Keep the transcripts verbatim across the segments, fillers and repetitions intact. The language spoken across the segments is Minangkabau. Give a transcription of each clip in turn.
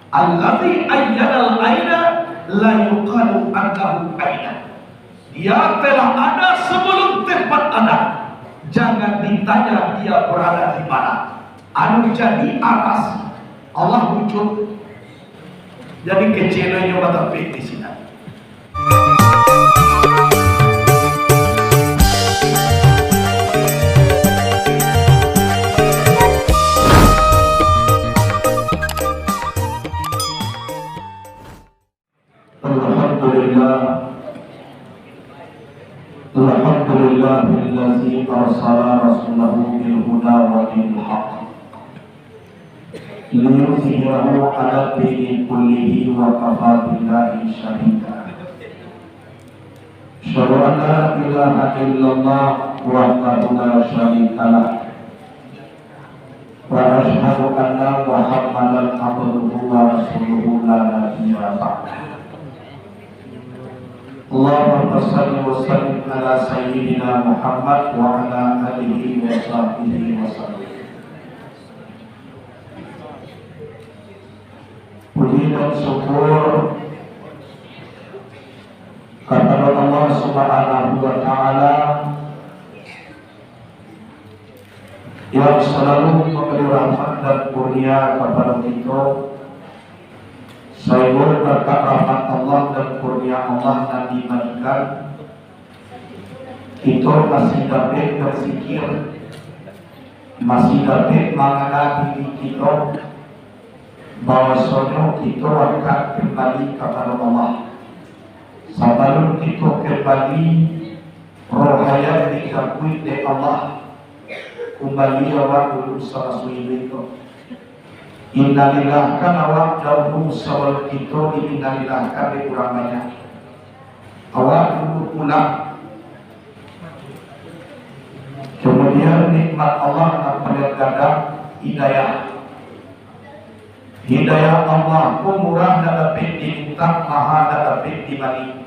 Allazi ayanal aina la yuqalu annahu aina. Dia telah ada sebelum tempat ada. Jangan ditanya dia berada di mana. Anu jadi aras Allah wujud. Jadi kecilnyo batapik di sinan. Alhamdulillah. Alhamdulillahillazi arsala rasulahu bil huda wa dinil haq. Liyuzhirahu ala dini kullihi wa kafa billahi syahida. Asyhadu an la ilaha illallah wahdahu la syarika lah. Wa asyhadu anna Muhammadan abduhu wa rasuluhu la nabiyya ba'dah. Allahumma shalli wa sallim ala sayyidina Muhammad wa ala alihi wa sahbihi wa sallim. Puji dan syukur kepada Allah Subhanahu wa Ta'ala yang selalu memberi rahmat dan kurnia kepada kita, sehingga berkat rahmat Allah dan kurnia Allah yang diberikan, kita masih dapat berfikir, masih dapat mangana diri kita, bahwasonyo kita akan kembali kepada Allah. Sabalun kita kembali, roh hayat dijapuik dek Allah, kumbali awak dulu saraso iduik tu. Innalillah kan awak dahulu sabalun kita diinnalillahkan dek urang banyak. Awak dulu pulang. Kemudian nikmat Allah nan paling gadang, hidayah. Hidayah Allah ko murah, ndak dapek dimintak, maha, ndak dapek dibali.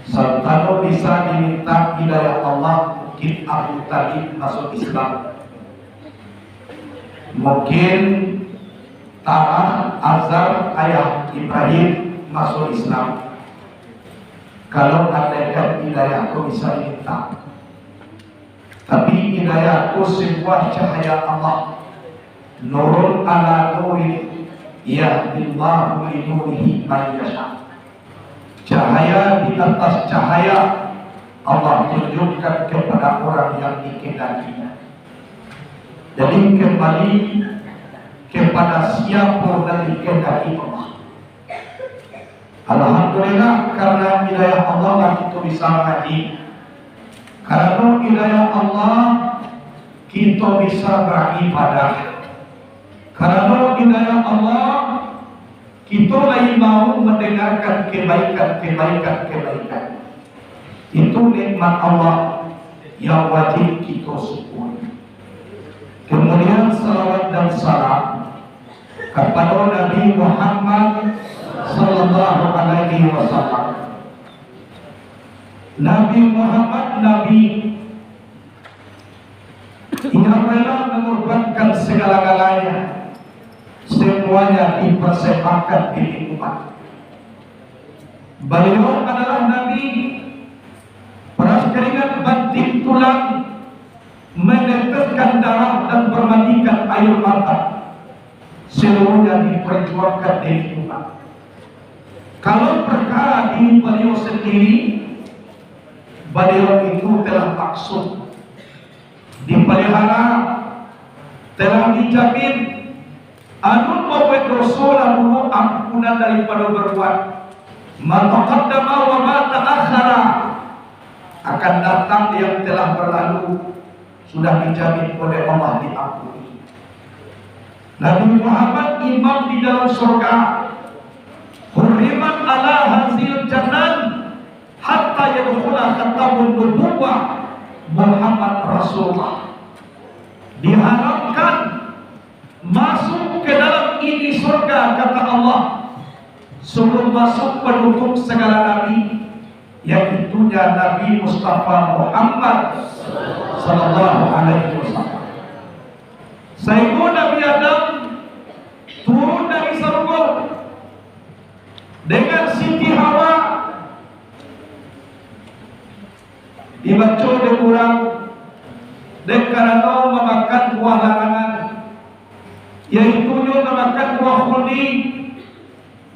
Santano bisa dimintak hidayah Allah, mungkin Abu Thalib masuk Islam. Mungkin Tarah, Azar, ayah Ibrahim masuk Islam. Kalau andaikan hidayah ko bisa dimintak. Tapi hidayah tu sebuah cahaya Allah. Nurun ala nurin, yahdillahu linurihi man yasha. Cahaya di atas cahaya Allah tunjukkan kepada orang yang dikehendaki-Nya. Jadi, kembali kepada siapa yang dikehendaki Allah. Alhamdulillah, karena hidayah Allah lah kita bisa mangaji. Karena hidayah Allah, kita bisa beribadah. Karena hidayah Allah, kita lai mau mendengarkan kebaikan, kebaikan, kebaikan. Itu nikmat Allah yang wajib kita syukuri. Kemudian, salawat dan salam kepada Nabi Muhammad sallallahu alaihi wasallam. Nabi Muhammad, Nabi yang rela mengorbankan segala-galanya, semuanya dipersembahkan demi umat. Baliau adalah Nabi, peras keringat banting tulang, meneteskan darah dan bermandikan air mata, seluruhnya diperjuangkan demi umat. Kalau perkara diri baliau sendiri, baliau itu telah maksum, dipelihara, telah dijamin. Anu babuek doso lah dulu ampunan daripado berbuat. Ma taqaddama wa ma ta'akhkhara, akan datang yang telah berlalu, sudah dijamin oleh Allah diampuni. Nabi Muhammad imam di dalam surga. Hurrimat ala hazil janan hatta yadkhula khatamun nubuwah Muhammad Rasulullah. Diharamkan masuk ke dalam ini surga, kata Allah, sebelum masuk penutup segala nabi, yaitunya Nabi Mustafa Muhammad sallallahu alaihi wasallam. Sehingga Nabi Adam turun Baco dek urang, dek karano mamakan buah larangan, yaitunyo mamakan buah khuldi.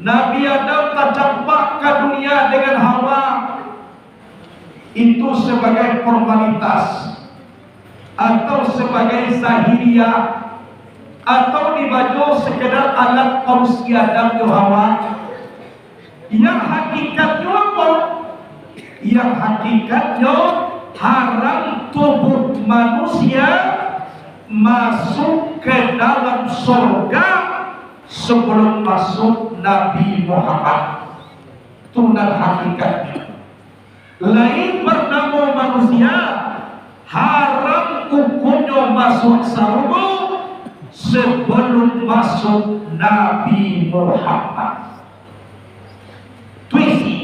Nabi Adam tacampak ka dunia dengan Hawa, itu sabagai formalitas atau sabagai zahiriah, atau dibaco sakadar alat parusia Adam jo Hawa. Yang hakikatnyo apo? Yang hakikatnyo, haram tubuh manusia masuk ka dalam sorga sabalum masuk Nabi Muhammad. Tu nan hakikatnyo. Lain banamo manusia, haram hukumnyo masuak sarugo sabalum masuak Nabi Muhammad. Tu isi.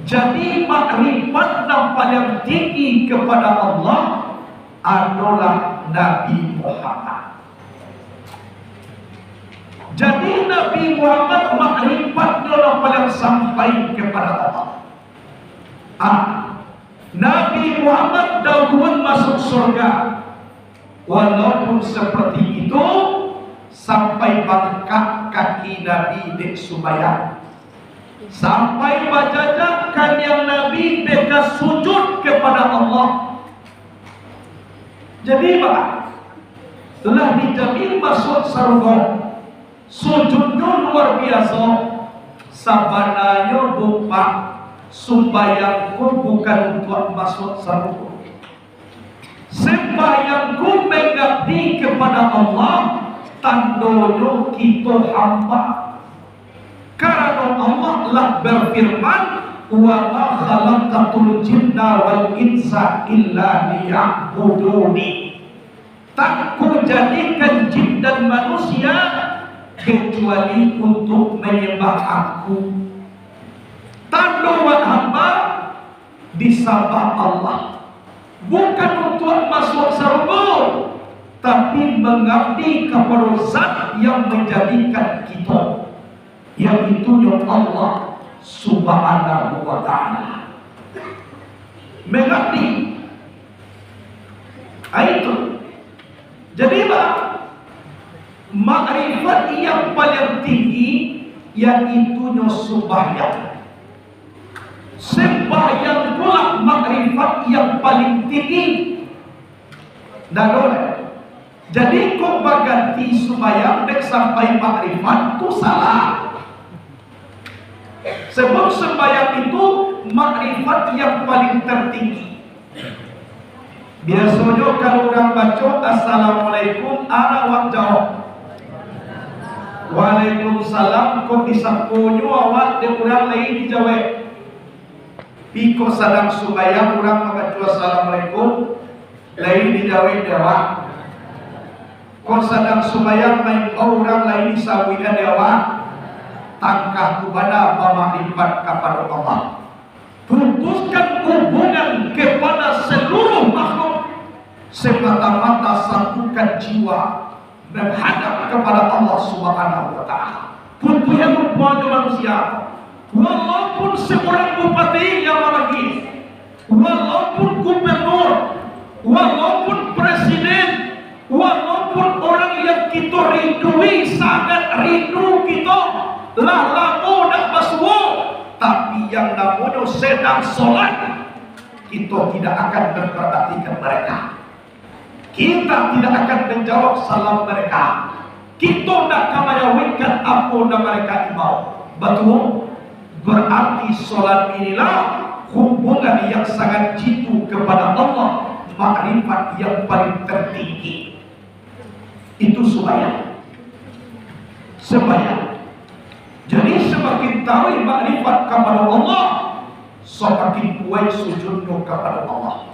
Jadi, makrifat nan paliang tinggi kepada Allah adolah Nabi Muhammad. Jadi, Nabi Muhammad makrifatnyo nan paliang sampai kepada Allah. Ah, Nabi Muhammad dauluan masuk surga. Walaupun seperti itu, sampai bangkak kaki Nabi dek sumbayang. Sampai bajajak kaniang Nabi dek ka sujud kepada Allah. Jadi, bah, lah dijamin masuak sarugo. Sujudnyo luar biaso. Sabananyo, Bapak, sumbayang ko bukan untuak masuak sarugo. Sumbayang ko mangabdi kepada Allah, tandonyo kito hamba. Karano Allah lah bafirman, "Wa ma khalaqtul jinna wal insa illa liya'buduni." Tak Ku jadikan jin dan manusia kecuali untuk manyambah Aku. Tando wak hamba disambah Allah, bukan untuak masuak sarugo, tapi mangabdi kapado Zat yang manjadikan kito, yaitunyo Allah Subhanahu wa Ta'ala. Mangabdi. Ah, itu. Jadi, bah, makrifat yang paling tinggi, yaitunyo sumbayang. Sumbayang pulo makrifat yang paling tinggi. Ndak ado lai. Jadi, kok baganti sumbayang dek sampai makrifat, tu salah. Sebab sumbayang itu makrifat yang paling tertinggi. Biasonyo kalau urang baco, "Assalamualaikum," anak awak jawab, "Waalaikumsalam," kok disaponyo awak dek urang lain dijawab. Pi kok sadang sumbayang urang mambaco "Assalamualaikum," lain dijawab dek awak. Kok sadang sumbayang maimbau urang lain disabuikan dek awak. Tangkah tu bana bamakrifat kapado Allah. Putuskan hubungan kepada seluruh makhluk, semata-mata satukan jiwa menghadap kepada Allah Subhanahu wa Ta'ala. Putuih rupo jo manusia, walaupun seorang bupati yang manangih, walaupun gubernur, walaupun presiden, walaupun orang yang kito rindui, sangat rindu kito, lah lamo dak basuo, tapi yang namonyo sedang solat, kito tidak akan memperhatikan mereka. Kita tidak akan menjawab salam mereka. Kito ndak ka manyabuikkan apo nan mereka imbau. Batua? Berarti solat inilah hubungan yang sangat jitu kepada Allah, makrifat yang paling tertinggi. Itu sumbayang. Sumbayang. Jadi, semakin taruih makrifat kapado Allah, semakin kuaik sujudnyo kapado Allah.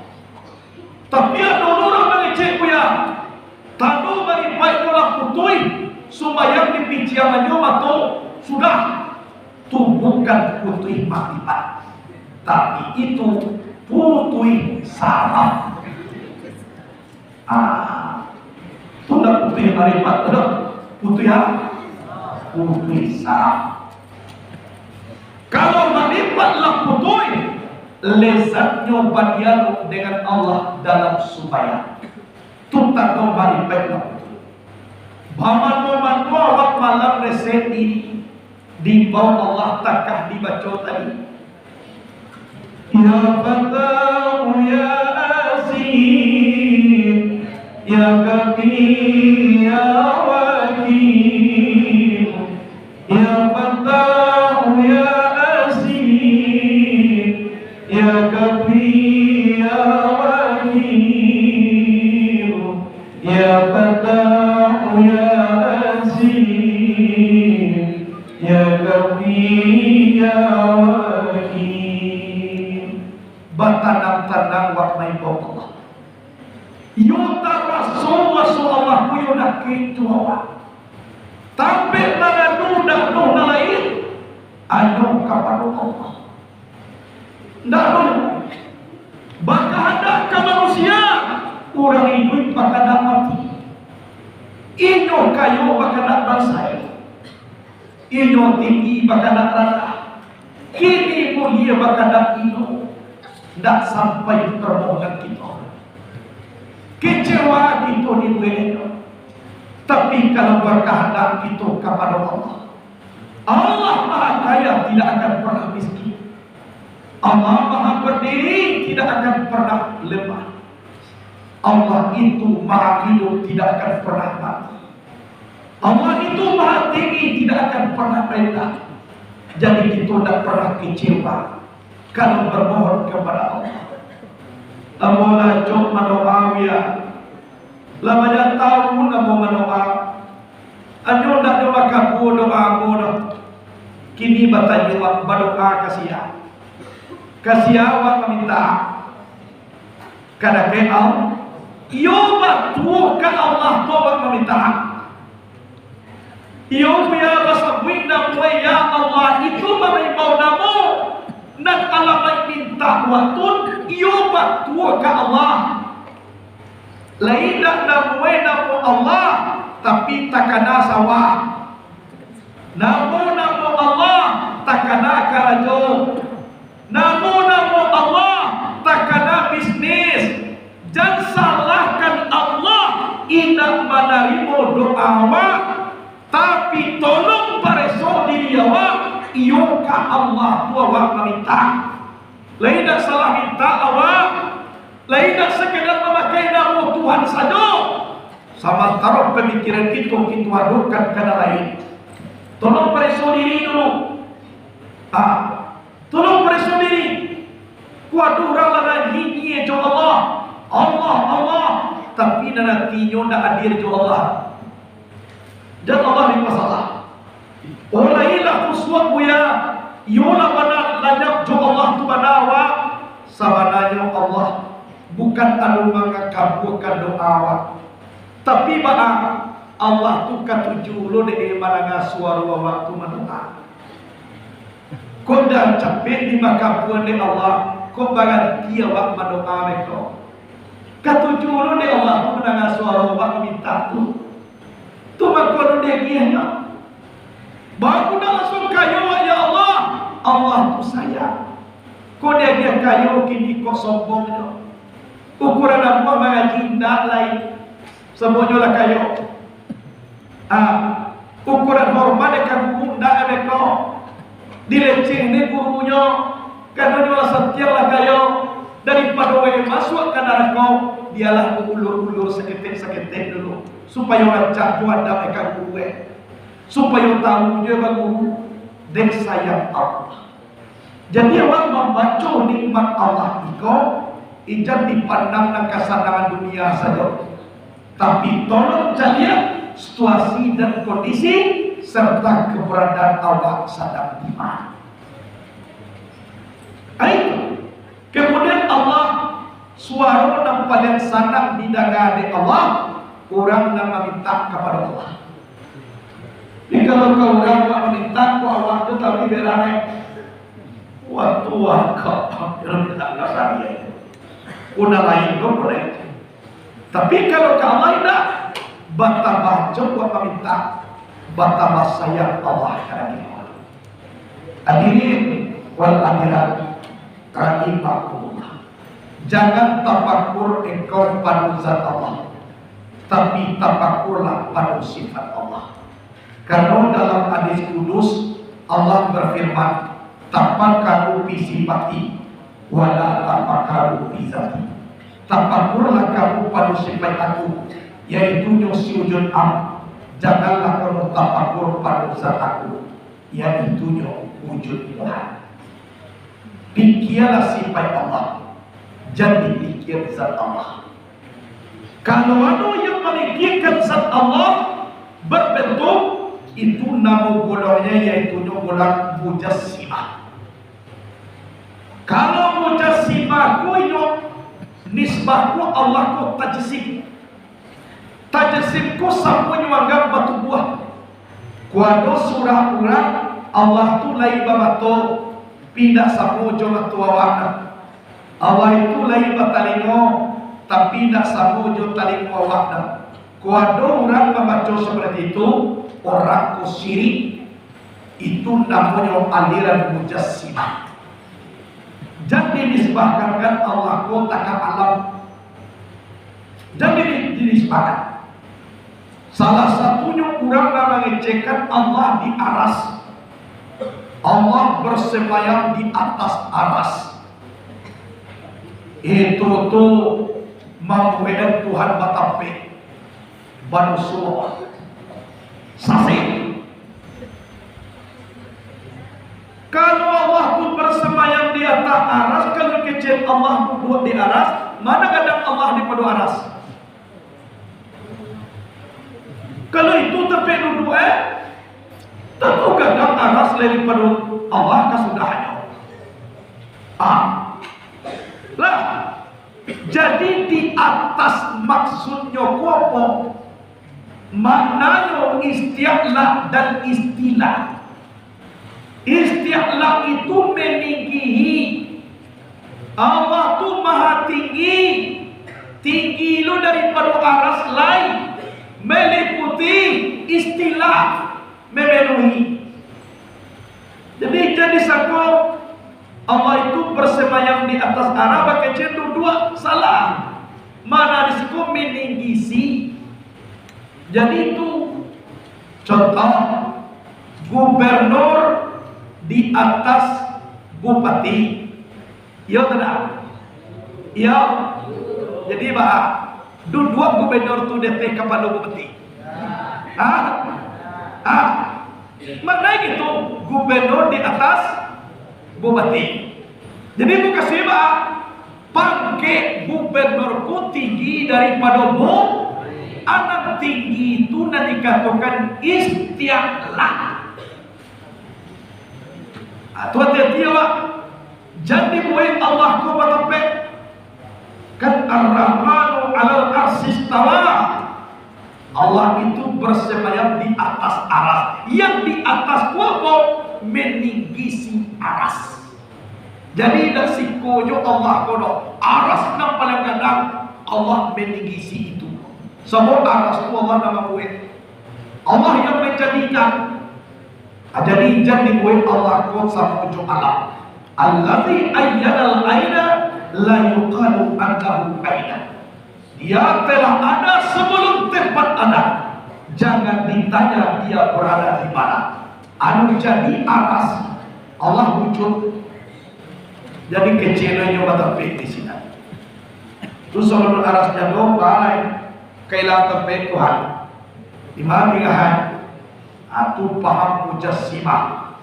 Tapi ado urang mangecek, Buya, tando makrifat tu lah putuih, sumbayang dipiciangannyo mato, sudah, tu bukan putuih makrifat, tapi itu putuih saraf. Ah, tu ndak putuih makrifat tu doh, putuih apo? Putuih saraf. Kalau makrifat lah putuih, lezatnyo badialog dengan Allah dalam sumbayang. Tu tando maripek lah. Bamano-mano awak malam resek diri, diimbau Allah takah dibaco tadi. Ya Fattahu ya Aziz, ya Kafi ya Wakil, ya Fattahu ya Aziz, ya Kafi ya Wakil, ya Fattahu ya Aziz, ya Kafi ya Wakil. Batanang-tanang wak maimbau Allah. Iyo taraso maso Allah ko iyo dakek jo awak. Tampek mangadu ndak doh nan lain, hanyo kapado Allah. Ndak doh bakahandak ka manusia, urang iduik bakahandak mati. Inyo kayo bakahandak bansaik. Inyo tinggi bakahandak randah, kini mulie bakahandak ino, ndak sampai permohonan kito. Kecewa kito dibueknyo, tapi kalau bakahandak kito kapado Allah, Allah Maha Kaya tidak akan pernah miskin. Allah Maha Berdiri tidak akan pernah lemah. Allah itu Maha Hidup tidak akan pernah mati. Allah itu Maha Tinggi, tidak akan pernah rendah. Jadi, kito ndak pernah kecewa kalau bermohon kepada Allah. Ambo lah acok mandoa, ya. Lah banyak tahun ambo mandoa. Anyo ndak ado bakabua doa ambo doh. Kini batanyo, badoa ka sia? Ka sia awak mamintak? Ka dakek Allah? Iyo, batua ka Allah tu awak mamintak. Iyo, buya basabuik namo, ya Allah, itu maimbau namo nan alamaik mintak waktu, iyo, batua ka Allah. Lai indak namo, namo Allah, tapi takana sawah. Namo-namo Allah takana karajo. Namo-namo Allah takana bisnis. Jan salahkan Allah indak manarimo doa awak, tapi tolong pareso diri awak, iyo ka Allah tu awak mamintak. Lai indak salah mintak awak, lai indak sakadar mamakai namo Tuhan sajo. Samantaro pamikiran kito, kito adukkan ka nan lain. Tolong pareso diri dulu. Ah, tolong pareso diri. Kok ado urang lah nyinyia jo Allah, Allah, Allah, tapi nan atinyo ndak adie jo Allah. Jan Allah dipasalah. Olailah khusyuk buya, iyolah bana lanyap jo Allah tu bana awak. Sabananyo Allah bukan alun mangakabuakan doa awak. Tapi baa, Allah tu katuju lo dek mandanga suaro awak tu mandoa. Kok dah capek dimakabuan dek Allah, kok baranti awak mandoa beko. Katuju lo dek Allah tu mandanga suaro awak mamintak tu. Tu mako anu diagiahnyo. Baru nak langsung kayo, ya Allah. Allah tu sayang. Kok diagiah kayo, kini kok sombong nyo. Ukuran ambo mangaji indak lai. Samonyo lah kayo. Ah, ukuran hormat dek ka guru indak beko. Dilecehkan gurunyo, katonyo lah santiang lah kayo, daripado wae masuak ka narako, bialah baulur-ulur saketek-saketek dulu, supayo rancak jo adab dek ka guru, eh. Supayo tahu jo baguru, dek sayang Allah. Jadi, awak mambaco nikmat Allah iko, ijan dipandang nan kasanangan dunia sajo. Tapi tolong caliak situasi dan kondisi serta keberadaan awak sadang di mana. Ai, kemudian Allah, suaro nan paliang sanang didanga dek Allah, urang nan mamintak kapado Allah. Jadi, kalau ka urang awak mamintak, kok awak tu tapi berang, eh. Wah, tuah kau, hampir minta kasar dia. Udah lain tu boleh. Tapi kalau ka Allah indak, batambah jauah mamintak, batambah sayang Allah ka kita. Hadirin wal hadirat, Rahimakumullah. Jangan tapakur engkau pado zat Allah, tapi tapakurlah pado sifat Allah. Karano dalam hadis kudus, Allah bafirman, "Tafakkaru fi sifati, wala tafakkaru fi zati." Tapakurlah kamu pado sifat Aku, yaitunyo si wujud am. Janganlah kamu tapakur pado zat Aku, yaitunyo wujud Tuhan. Pikialah sifat Allah, jan dipikia zat Allah. Kalau ado yang mamikirkan zat Allah berbentuk, itu namo golongnyo, yaitunyo golongan mujassimah. Kalau mujassimah ko, inyo nisbah ko Allah ko tajsim. Tajsim ko samo nyo anggap batubuah. Ko ado surang urang, Allah tu lai bamato, tapi indak samo jo mato awak doh. Allah itu lai batalingo, tapi indak samo jo talingo awak doh. Ko ado urang mambaco saperti itu, urang ko syirik. Itu namonyo aliran mujassimah. Jan dinisbahkan Allah ko ka alam. Jan di-, dinisbahkan. Salah satunyo urang nan mangecekkan Allah di aras. Allah bersemayam di atas aras. Itu tu mambuekan Tuhan batampek. Manusia sasek. Kalau Allah tu bersemayam di atas aras, kalau kecek Allah duduak di aras, ma nan gadang Allah di pado aras? Kalau itu tampek duduak, eh, tantu gadang aras lai di pado Allah kasudahannyo. Ah. Lah, jadi di atas maksudnyo ko apo? Maknanyo isti'la dan istila. Isti'la itu meninggihi. Allah tu maha tinggi, tinggi lo daripado aras lai, meliputi, istila, memenuhi. Jadi, jan disangko Allah itu bersemayam di atas aras, bakecek duduak, salah. Makna di siko meninggihi. Jadi itu contoh gubernur di atas bupati. Iyo atau ndak? Iyo. Jadi, bah, duduak gubernur tu di ateh kapalo bupati? Hah? Hah? Maknanyo gitu, gubernur di atas bupati. Jadi, mukasuik, bah, pangkek gubernur ko tinggi daripado bu-, anak tinggi tu nan dikatokan isti'la. Ah, tu hati-hati awak. Jan dibuek Allah ko batampek. Kan Ar-Rahmanu 'alal 'arsy istawa. Allah itu bersemayam di atas aras. Yang di atas ko apo? Meninggihi aras. Jadi, indak siko jo Allah ko doh. Aras nan paling gadang, Allah meninggihi itu. Sabab aras tu Allah nan mambuek. Allah yang menjadikan. Ah, jadi, jan dibuek Allah ko samo jo alam. Allazi ayyana al-aina la yuqalu annahu aina. Dia telah ada sebelum tempat ada. Jangan ditanya dia berada di mana. Anu jadi aras, Allah wujud. Jadi keceknyo batampek di sinan. Tu sabalun aras jatuah, balai kailangan tampek Tuhan. Di ma tinggahan? Ah, tu paham mujassimah.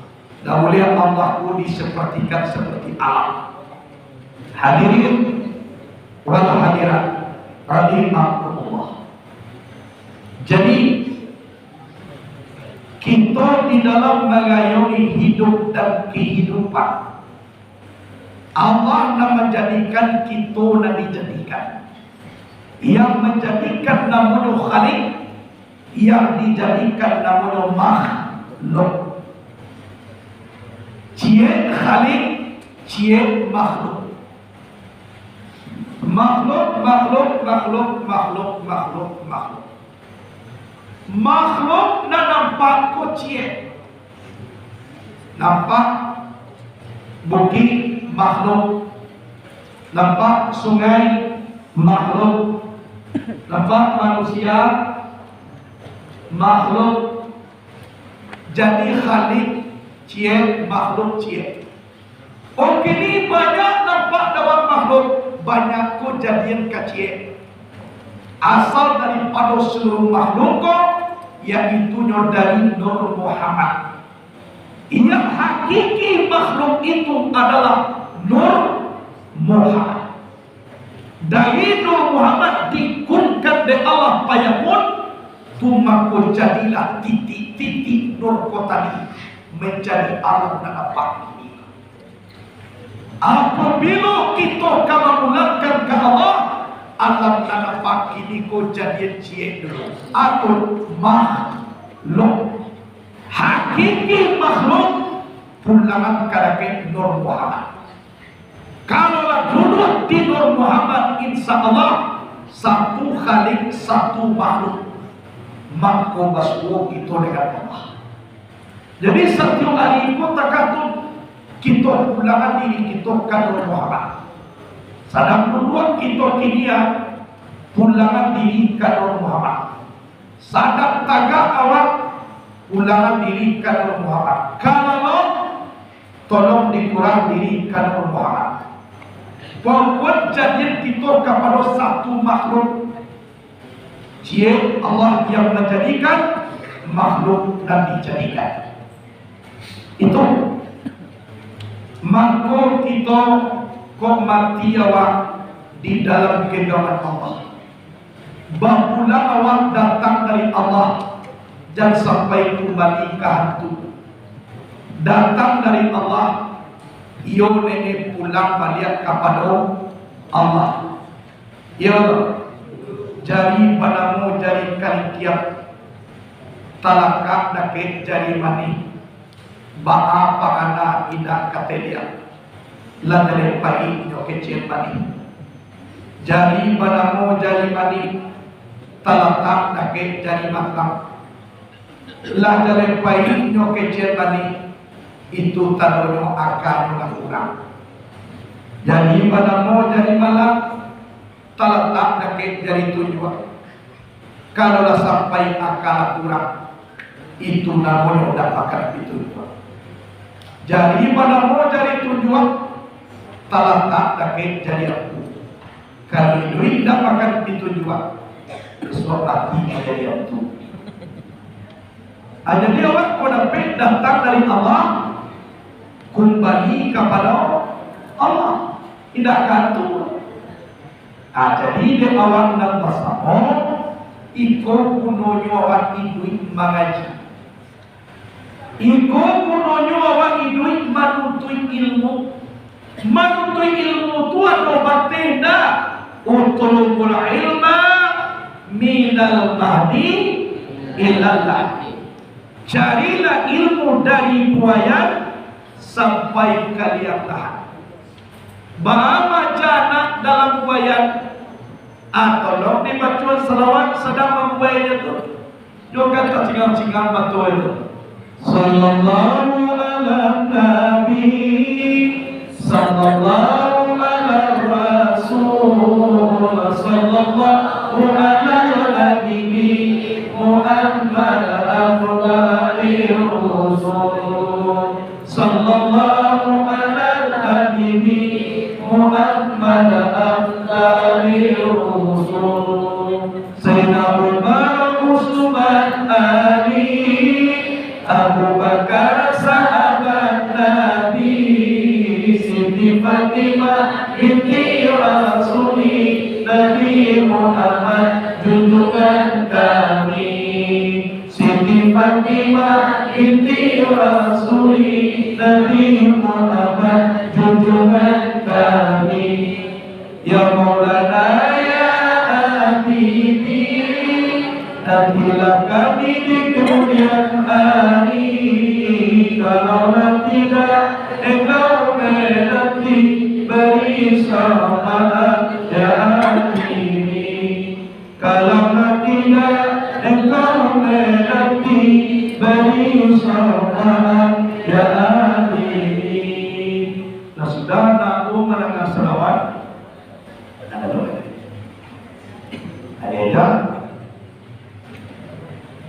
Dak buliah Allah ko disepertikan seperti alam. Hadirin wal hadirat rahimakumullah. Jadi, kito di dalam mangayomi hidup dan kehidupan, Allah nan manjadikan, kito nan dijadikan. Yang manjadikan namonyo Khalik, yang dijadikan namonyo makhluk. Ciek Khalik, ciek makhluk. Makhluk, makhluk, makhluk, makhluk, makhluk, makhluk. Makhluk nan nampak ko ciek. Nampak bukik, makhluk. Nampak sungai, makhluk. Nampak manusia, makhluk. Jadi Khalik ciek, makhluk ciek. Oke, ni banyak nampak dek awak makhluk, banyak kojadian kacik. Asal daripado saluruh makhluk ko, yaitunyo dari Nur Muhammad. Yang hakiki makhluk itu adalah Nur Muhammad. Dari Nur Muhammad dikunkan dek Allah payamun, tu mako jadilah titik-titik nur ko tadi manjadi alam nan nampak ini. Apabila kito ka mamulangkan ka Allah, alam nan nampak ini ko jadian ciek dulu, atau makhluk. Hakiki makhluk pulangan ka dakek Nur Muhammad. Kalau lah duduak di Nur Muhammad, insya Allah, satu Khalik, satu makhluk, mako basuo kito dengan Allah. Jadi, satiok ari ko takah tu, kito pulangan diri kito ka Nur Muhammad. Sadang duduak kito kini, pulangan diri ka Nur Muhammad. Sadang tagak awak, pulangan diri ka Nur Muhammad. Kalau tolong dikurang diri ka Nur Muhammad. Pokok jadian kito kapado satu makhluk. Ciek Allah yang manjadikan, makhluk nan dijadikan. Itu. Mako kito kok mati awak di dalam genggaman Allah. Bapulang awak datang dari Allah, jan sampai kumbali ka hantu. Datang dari Allah, iyo nene pulang baliak kapado Allah. Iyo, jari banamo jari kalikiang, talakak dakek jari manih. Baa pangana indak ka taliang, lah jaleh paiknyo kecek manih. Jari banamo jari manih, talatak dakek jari matang, lah jaleh paiknyo kecek manih, itu tandonyo akanyo lah kurang. Jari banamo jari malang, talatak dakek jari tunjuak. Kalau lah sampai aka lah kurang, itu namonyo dapatkan pitunjuak. Jari banamo jari tunjuak, talatak dakek jari ampu. Kalau iduik dapatkan pitunjuak, bisuak mati ka jari ampu. Ah, jadi awak ko dapek datang dari Allah, kumbali kapado Allah, indak ka hantu. Ah, jadi dek awak nan basamo, iko gunonyo awak iduik mangaji. Iko gunonyo awak iduik manuntuik ilmu. Manuntuik ilmu tu ado bateh ndak? Utlubul ilma minal mahdi ilal lahdi. Carilah ilmu dari buayan sampai ka liang lahat. Baa maja anak dalam buayan? Ah, tolong dibacoan salawat sadang mambuayan tu. Jo kata cingang-cingang batua itu. Sallallahu ala nabi, sallallahu ala rasul, sallallahu ala habibi Muhammad afdhalir rusul. Sallallahu ala habibi Muhammad afdhalir rusul. Sayyidina Umar, Usman, Ali, Abu Bakar, sahabat Nabi, Siti Fatimah binti Rasuli, Nabi Muhammad junjungan kami. Siti Fatimah binti Rasuli, Nabi Muhammad junjungan kami. Ya Maulana, ya Habibi, nantilah kami di kemudian hari. Kalau nanti dah engkau menanti, beri syafaat, ya Habibi. Kalau nanti dah engkau menanti, beri syafaat, ya Habibi. Nasib Dah nak mandanga salawat, ado doa. Ado dah.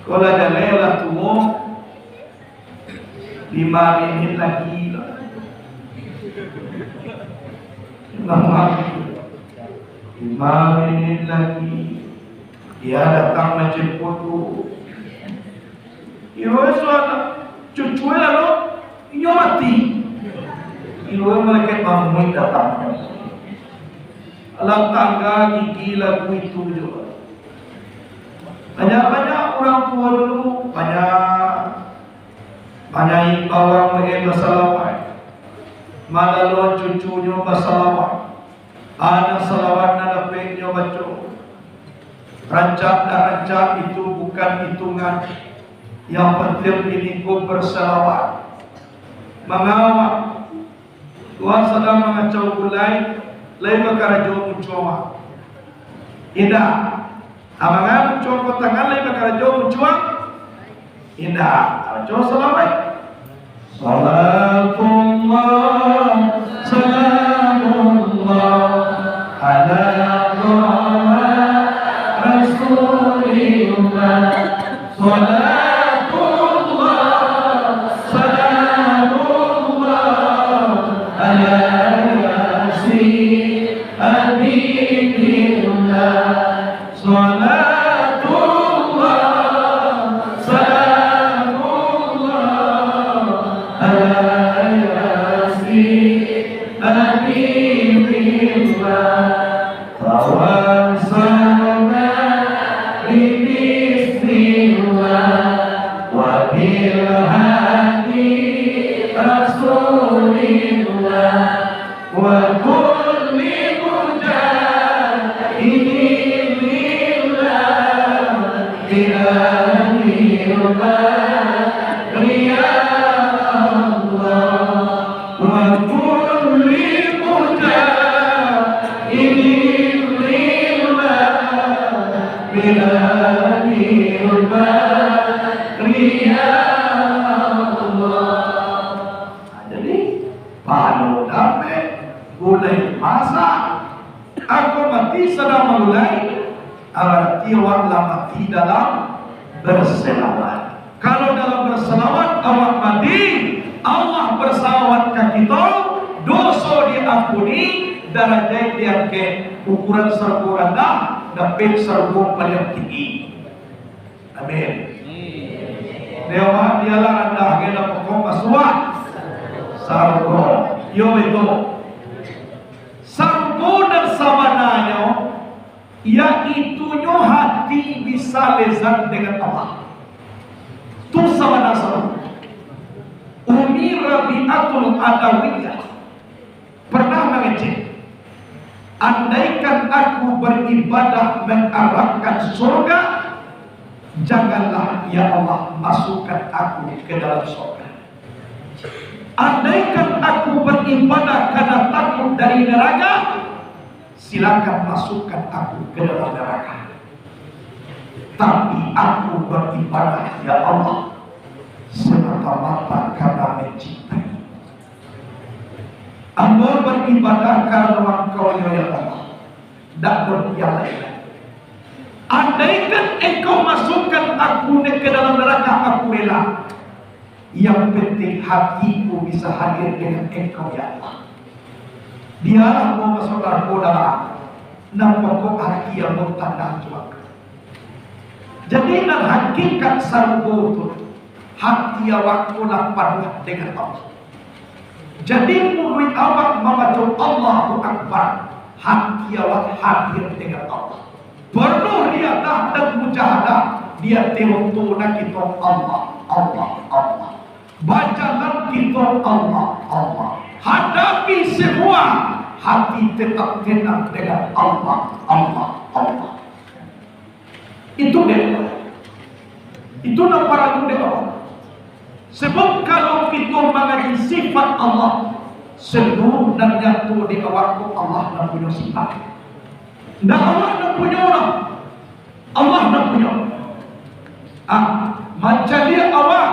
Kalau jaleh lah tuo, lima minit lagi lah. Lima minit. Lima minit lagi. Dia datang manjemput tu. Iyo, suatu cucu lalu inyo mati. Iyo, malaikat maut datang. Alam tangga gigi lagu itu juo. Banyak-banyak urang tuo dulu, banyak, banyak imbauan basalawat. Malalo cucunyo basalawat. Anak salawat nan dapek nyo baco. Rancak tak rancak itu bukan itungan. Yang penting kini ko bersalawat. Mangawak. Tuhan sadang mangacau gulai, lai bakarajo muncuang. Indak. Amangan muncuang ko tangan, lai bakarajo muncuang. Indak. Baco salawat. Salatullah, salamullah, ala Taha Rasulillah. Salatullah, salamullah, ala Yasin Habibillah. Salatullah, salamullah, ala Yasin Habibillah. Tawassalna bi bismillah wa bil hadi Rasulillah. Wa kulli mujahidin lillah bi ahlil badri ya Allah. Wa kulli mujahidin lillah bi ahlil badri ya Allah. Nah, jadi, pado dapek, gulai masak, ako mati sadang manggulai, ah, barati awak lah mati dalam berselawat. Kalau dalam berselawat awak mati, Allah berselawat ka kito, doso diampuni, darajat diangkek, ukuran sarugo randah, dapek sarugo paliang tinggi. Amin. Dewa dialah randah, kena pokok masuak sarugo. Yo, betul. Sarugo nan sabananyo, yaitunyo hati bisa lezat dengan Allah. Tu sabana sarugo. Umi Rabi'atul Adawiyah pernah mangecek, "Andaikan aku beribadah mengharapkan surga, janganlah, ya Allah, masukkan aku ke dalam surga. Andaikan aku beribadah karena takut dari neraka, silakan masukkan aku ke dalam neraka. Tapi aku beribadah, ya Allah, semata-mata karena mencintai." Ambo beribadah karena Engkau, ya Allah, dak ado yang lain. Andaikan Engkau masukkan aku ke dalam neraka, aku rela. Yang penting hatiku bisa hadir dengan Engkau, ya Allah. Biarlah ambo masuk neraka dalam, nan pokok hati ambo tanang juo. Jadi, nan hakikat sarugo tu, hati awak tu lah panuah dengan Allah. Jadi, muruik awak mambaco Allahu Akbar, hati awak hadir dengan Allah. Penuh riadah dan mujahadah, di ateh oto nan kito Allah, Allah, Allah. Bajalan kito Allah, Allah. Hadapi semua, hati tetap tenang dengan Allah, Allah, Allah. Itu dek Allah. Itu nan paralu dek Allah. Sebab kalau kito mangaji sifat Allah, seluruh nan nyato di awak tu Allah nan punyo sifat. Ndak awak nan punyo lah. Allah nan punyo. Ah, mancaliak awak,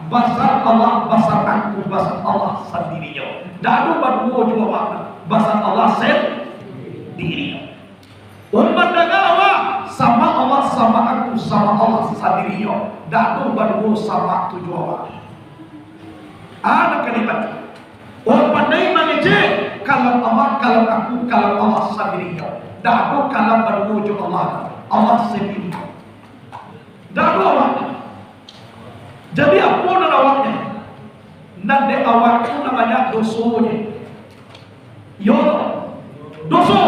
basar Allah, basar aku. basa Allah sandirinyo. Dak ado baduo jo awak, basa Allah sandirinyo. Umpamanya awak sama Allah, sama aku, sama Allah sandirinyo. Dak ado baduo sama tu jo awak. Ado kalimat. Umpamanya mangecek, kalam Allah, kalam aku, kalam Allah sandirinyo. Dak ado kalam baduo jo Allah. Allah sandirinyo. Dak ado awak. Jadi, apo nan awaknyo? Nan dek awak tu namonyo dosonyo. Yo, doso.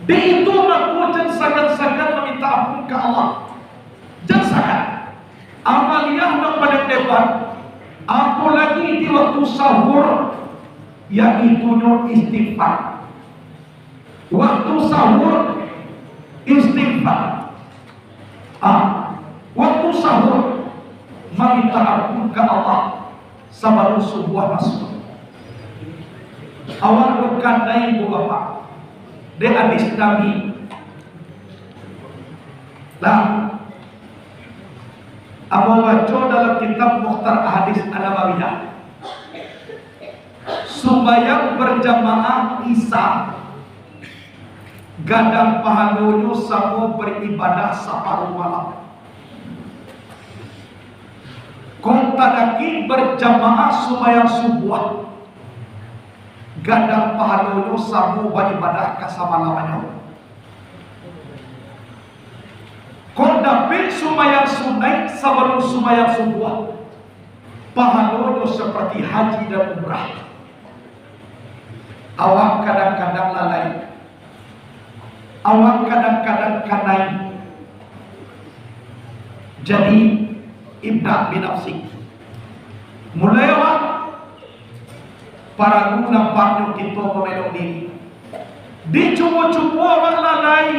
Dek itu mako, jan sagan-sagan maminta ampun ka Allah. Jan sagan. Amaliah nan paling hebat, apolai di waktu sahur, yaitunyo istighfar. Waktu sahur, istighfar. Ah, waktu sahur, maminta ampun ka Allah sabalun subuah masuak. Awak doh kanai, Bu, Bapak, dek hadis Nabi. Lah, ambo baco dalam kitab Mukhtar Ahadits An-Nabawiyah. Sumbayang berjamaah Isya, gadang pahalonyo samo beribadah saparuah malam. Kok tadaki berjamaah sumbayang subuah, gadang pahalonyo samo baibadah ka sabalamannyo. Kok dapek sumbayang sunaik sabalun sumbayang subuah, pahalonyo saparti haji dan umrah. Awak kadang-kadang lalai. Awak kadang-kadang kanai. Jadi, ibda' binafsik. Mulai awak paralu nampaknyo kito mamelok diri. Dicubo-cubo awak lalai.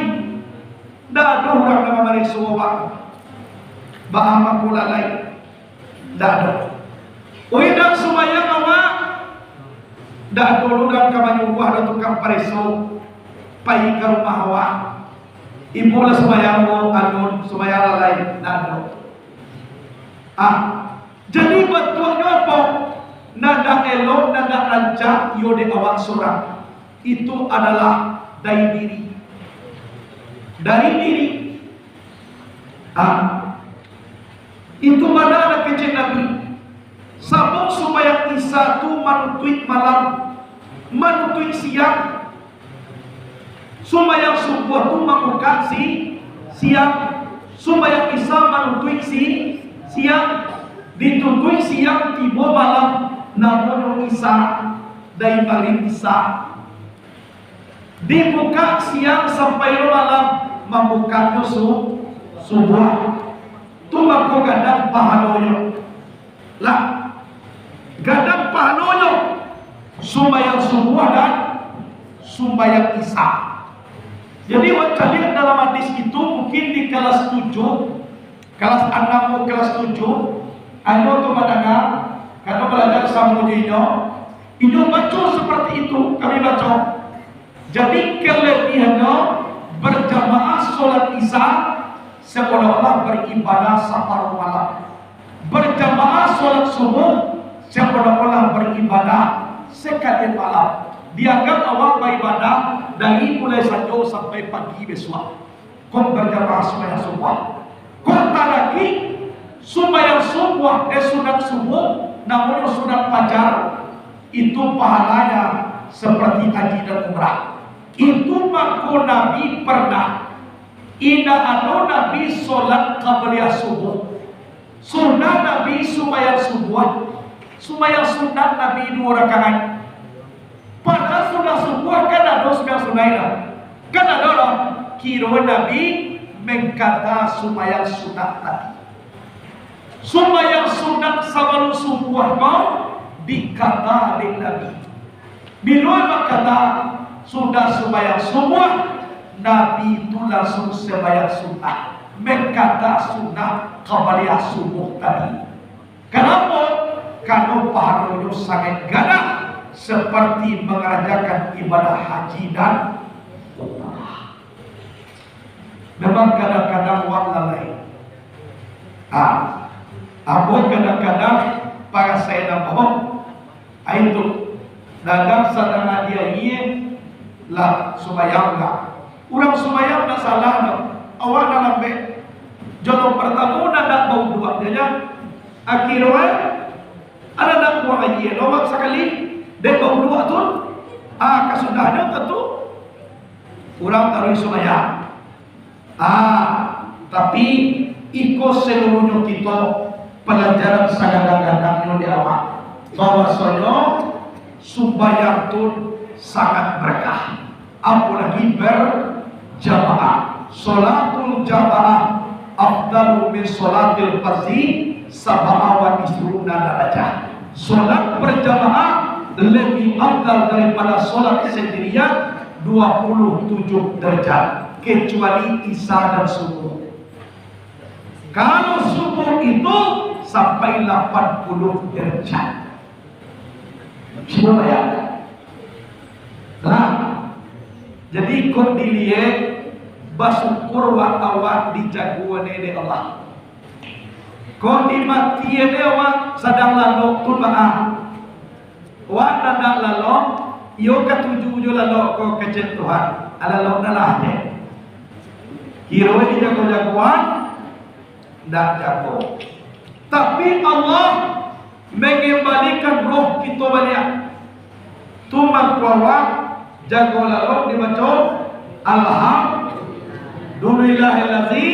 Ndak ado urang nan mamareso awak. Baa mangko lalai? Ndak ado. Oi, ndak sumbayang awak? Ndak ado urang ka manyuruah doh tukang pareso pai ka rumah awak. Ibo lah sumbayang, bo, anu, sumbayang lalai. Ndak ado. Ah, jadi batuangnyo apo? Nan ndak elok, nan ndak rancak, iyo dek awak surang. Itu adalah dari diri. Dari diri. Ah. Itu bana nan kecek Nabi. Sabab sumbayang Isya tu manutuik malam, manutuik siang. Sumbayang subuah tu mambukak si siang. Sumbayang Isya manutuik si siang. Ditutuik siang, tibo malam, namonyo Isya. Dari Magrib Isya. Dibukak siang sampai malam, mambukaknyo su-, subuah. Tu mako gadang pahalonyo. Lah, gadang pahalonyo sumbayang subuah dan sumbayang Isya. Jadi, awak caliak dalam hadis itu, mungkin di kelas tujuh, kelas anam atau kelas tujuh, anu tu mandanga, karano balajar samo jo inyo, inyo baco seperti itu, kami baco. Jadi, kelebihannyo, berjamaah solat Isya seolah-olah beribadah saparuah malam. Berjamaah solat subuh seolah-olah beribadah sakalian malam. Dianggap awak baibadah dari mulai sanjo sampai pagi bisuak. Kok berjamaah sumbayang subuah. Kok tadaki sumbayang subuah, eh, sunat subuh, namonyo sunat fajar, itu pahalanya seperti haji dan umrah. Itu mako Nabi pernah, indak ado Nabi solat qabliyah subuh. Sunnah Nabi sumbayang subuah, sumbayang sunat Nabi duo rakaat. Padahal sudah subuah kan ado sumbayang sunaik lah. Kan ado lah. Kiro Nabi mangkada sumbayang sunat tadi. Sumbayang sunat sabalun subuah ko dikada dek Nabi. Bilo mangkada sudah sumbayang subuah, Nabi tu langsung sumbayang sunat. Mangkada sunat qabliyah subuh tadi. Kanapo? Karano pahalonyo sangaik gadang, seperti mangarajokan ibadah haji dan umrah. Memang kadang-kadang wak lalai. Ah, ambo kadang-kadang parasa Ai namo, ai tu, dagang sadang adi aie, lah sumbayang lah. Urang sumbayang ndak salah doh, awak ndak lambek. Jodoh partamo ndak, ndak bauduak je nyo. Akhirnyo, eh, ada ndak buang aie doh awak sakali, dek bauduak tu. Ah, kasudahnyo tantu urang taruih sumbayang. Ah, tapi iko saluruhnyo kito palajaran sagadang-gadangnyo di awak, bahwasonyo sumbayang tu sangat berkah, apolagi berjamaah. Sholatul jamaah afdalu min sholatil fardhi sab'a wa isruna darajah. Sholat berjamaah lebih afdal daripada sholat sendirian dua puluh tujuh derajat, kecuali Isya dan Subuh. Kalau Subuh itu sampai lapan puluh derajat. Cubo bayangkan. Nah, jadi kok diliek, basyukur wak awak dijago ne dek Allah. Kok dimatian ne awak sadang lalok tu, maaf. Wak nan dak lalok, iyo katuju jo lalok ko kecek Tuhan. Alalok nan lah je. Kiro dijago-jagoan, ndak jago. Tapi Allah mangambalikan roh kito baliak. Tu mangko awak jago lalok dibaco, "Alhamdulillahilladzi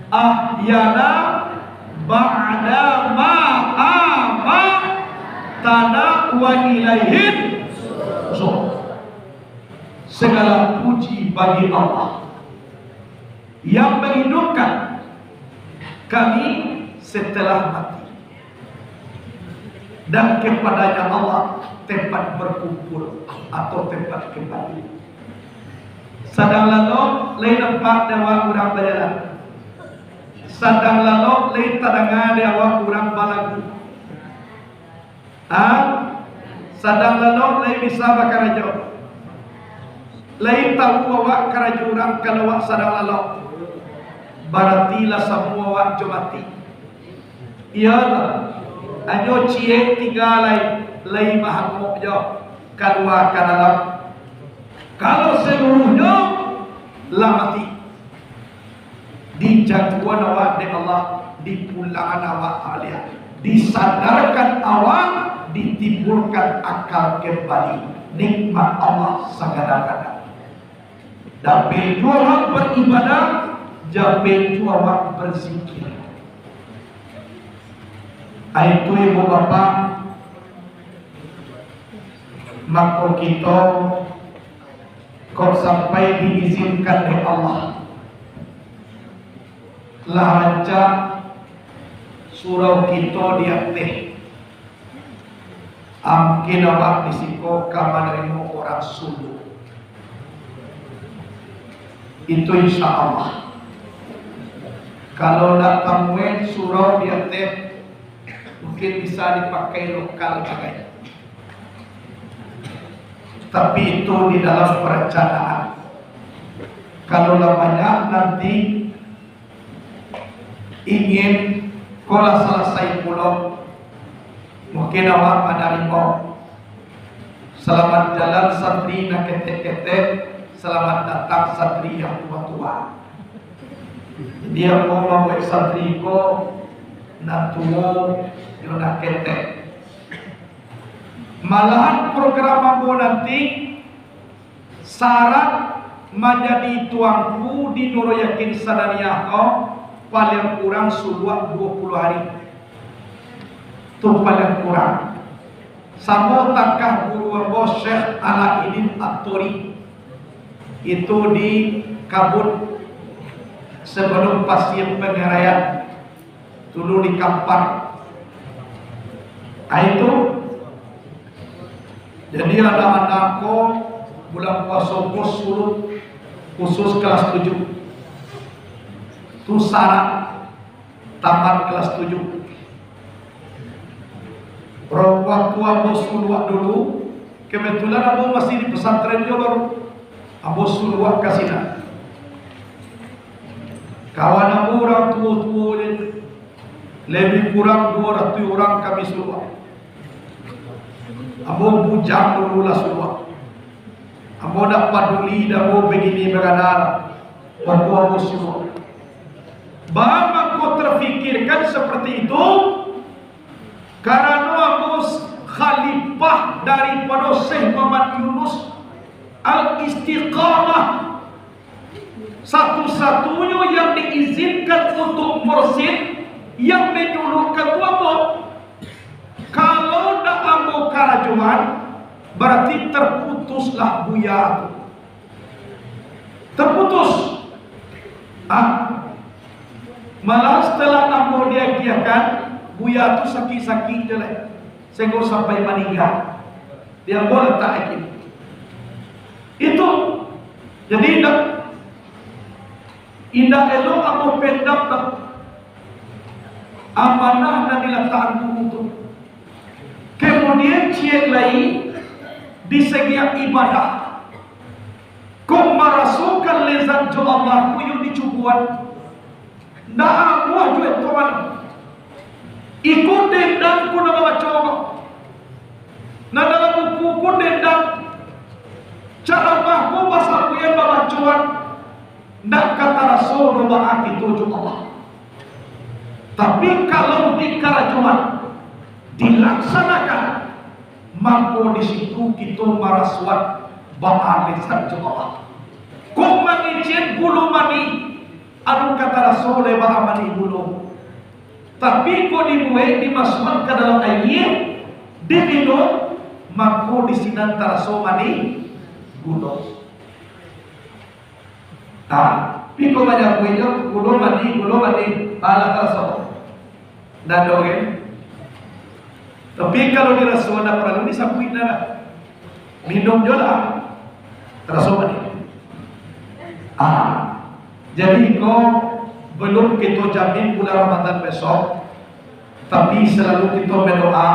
ahyana ba'da ma amatana wa ilaihin nusyur." Segala puji bagi Allah yang menghidupkan kami setelah mati. Dan kepadanya Allah tempat berkumpul atau tempat kembali. Sadang lalok, lai nampak dek awak urang bajalan. Sadang lalok, lai tadanga dek awak urang balagu. Ah, sadang lalok lai bisa bakarajo. Lai tahu awak karajo urang kalau awak sadang lalok. Barati lah samua awak jo mati. Iyo, hanyo ciek tingga lai, lai mahangok jo kalua ka dalam. Kalau saluruhnyo lah mati. Dijagoan awak dek Allah, dipulangan awak baliak, disadarkan awak, ditimbulkan akal kembali. Nikmat Allah sagadang-gadang. Dapek juo awak baribadah, dapek juo awak bazikir. Aitu ibu bapak, mako kito kok sampai diizinkan dek Allah, lah rancak surau kito di ateh. Ah, mungkin awak di siko ka manarimo urang Sulu. Itu insya Allah. Kalau ndak tamuan surau di ateh, mungkin bisa dipakai lokal bagai. Tapi itu di dalam perencanaan. Kalau lah banyak nanti ingin ko lah salasai pulo, mungkin awak manarimo. Selamat jalan santri nan ketek-ketek, selamat datang santri yang tua-tua. Jadi, ambo mambuek santri ko nan tuo jo nan ketek. Malahan program ambo nanti syarat manjadi tuanku di Nurul Yakin Sadaniyah ko paliang kurang suluak duo puluah hari. Tu paliang kurang. Samo takah guru ambo Syekh Alaidin Atori. Itu di Kabut, sebelum Pasir Pengeraian, dulu di Kampar. Ah, itu. Jadi, anak-anak ko bulan puaso ko suruh khusus kelas tujuh. Tu syarat tamat kelas tujuh. Ro-, waktu ambo suluak dulu, kebetulan ambo masih di pesantren juo baru. Ambo suluak ka sinan. Kawan ambo urang tuo-tuo je. Lebih kurang duo ratuih urang kami suluah. Ambo bujang dulu lah suluah. Ambo ndak paduli dah ambo bagini bagana. Pokok ambo suluah. Baa mangko terfikirkan seperti itu? Karano ambo khalifah daripado Syekh Muhammad Yunus Al-Istiqamah. Satu-satunyo yang diizinkan untuk mursyid, yang menyuluhkan tu ambo. Kalau ndak ambo karajoan, berarti terputuslah buya tu. Terputus. Ah. Malah setelah ambo diagiahkan, buya tu sakik-sakik je lai. Sehingga sampai maningga. Di ambo latak lagi. Itu. Jadi indak, indak elok ambo pendam dah amanah nan dilatak guru tu. Kemudian ciek lai di segi ibadah. Kok marasokan lezat jo Allah ko yo dicubuan. Ndak amuah jo eto mano. Iko dendam ko nan babaco ko. Nan dalam buku ko dendam. Caramah ko basambuian babacoan. Ndak ka taraso doh baa kito jo Allah. Tapi kalau dikarajoan, dilaksanakan, mangko di situ kito marasoan baa lezat jo Allah. Kok mangecek gulo manih, alun ka taraso lai baa manih gulo. Tapi kok dibuek, dimasuakan ka dalam aia, diminum, mangko di sinan taraso manih gulo. Ah, piko banyak kuinyo, gulo manih, gulo manih, alah taraso. Ndak ado, kan? Tapi kalau diraso ndak paralu disabuik, ndak ado. Minum jo lah. Taraso manih. Ah, jadi ko belum kito jamin bulan Ramadan besok, tapi selalu kito berdoa,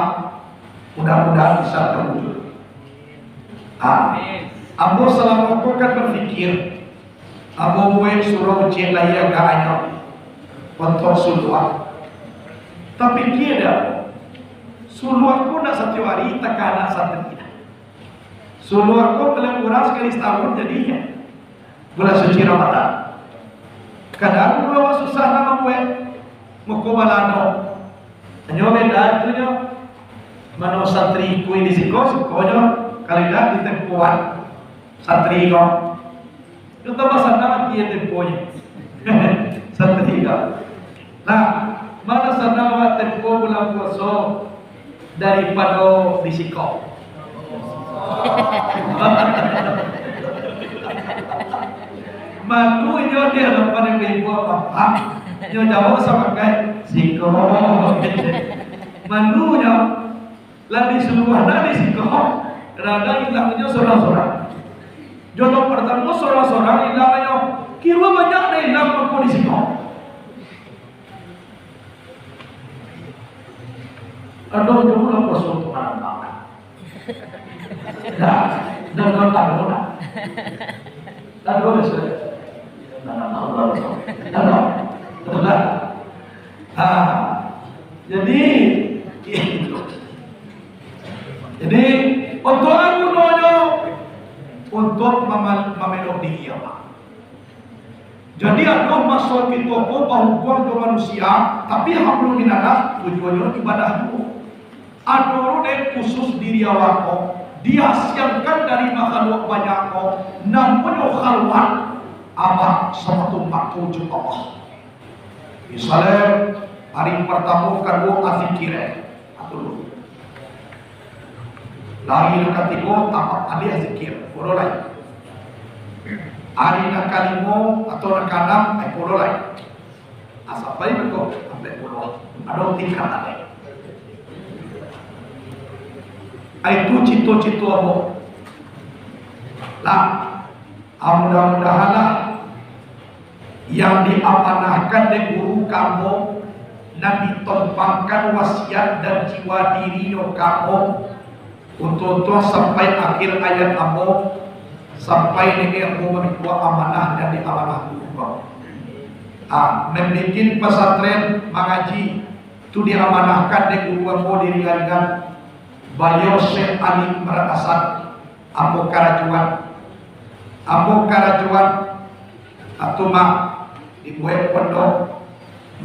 mudah-mudahan bisa terwujud. Ah, ambo salamo ko kan berpikir, ambo buek surau ciek lai agak anyo, untuak suluah. Tapikia dek ambo, suluah ko ndak satiok ari takana santri. Suluah ko paling kurang sakali satahun jadinyo. Bulan suci Ramadan. Kadang urang susah nak mambuek, muko balano. Hanyo beda tu nyo. Mano santri ikui di siko, siko nyo, kalau indak di tempuan santri ko. Itu tambah sanang ati temponyo. Santri ko. Nah, mano sanang awak tempo bulan puaso daripado di siko. Malu inyo di hadapan ibu-ibu bapak. Inyo jawab sabagai siko. Malu inyo. Lah di suluah, lah di siko. Kadang-kadang ilang inyo sorang-sorang. Jodoh partamo sorang-sorang ilang inyo. Kiro banyak nan ilang mangko di siko. Ado juo lah puaso tu malam banget. Dah, dah, dah, dah, dah. Dah, dah, dah, dah. Dah, dah, dah, dah, dah. Dah, dah. Ah, jadi, jadi, untuk apa gunonyo? Untuk mamal-, mamelok diri, ya, Pak. Jadi, ado maso kito ko bahukuang jo manusia, tapi hablum minallah, tujuannyo ibadah juo. Ado dek khusus diri awak ko, diasiangkan dari makhluk banyak ko, namonyo khalwat, abah samato-mato jo Allah. Misalnya, hari partamo, kaduo, azikir, eh. Atau dulu. Hari nan katigo, tapak alih zikir, puluah lai. Hari nan kalimo atau nan kaanam, eh, puluah lai. Asa pai beko, ampek puluah. Ado tingkatan lai. Itu cito-cito ambo. Lah, ah, mudah-mudahanlah yang diamanahkan dek guru ka ambo, nan ditompangkan wasiat dan jiwa dirinyo ka ambo, untuak-untuak sampai akhir hayat ambo, sampai niniak ambo mamikua amanah nan diamanah guru ko. Ah, mambikin pasantren, mangaji, Tu diamanahkan dek guru ambo di Ringan-ringan, baliau Syekh Ali Imran Hasan, ambo karajoan, ambo karajoan, atau ma, dibuek pondok,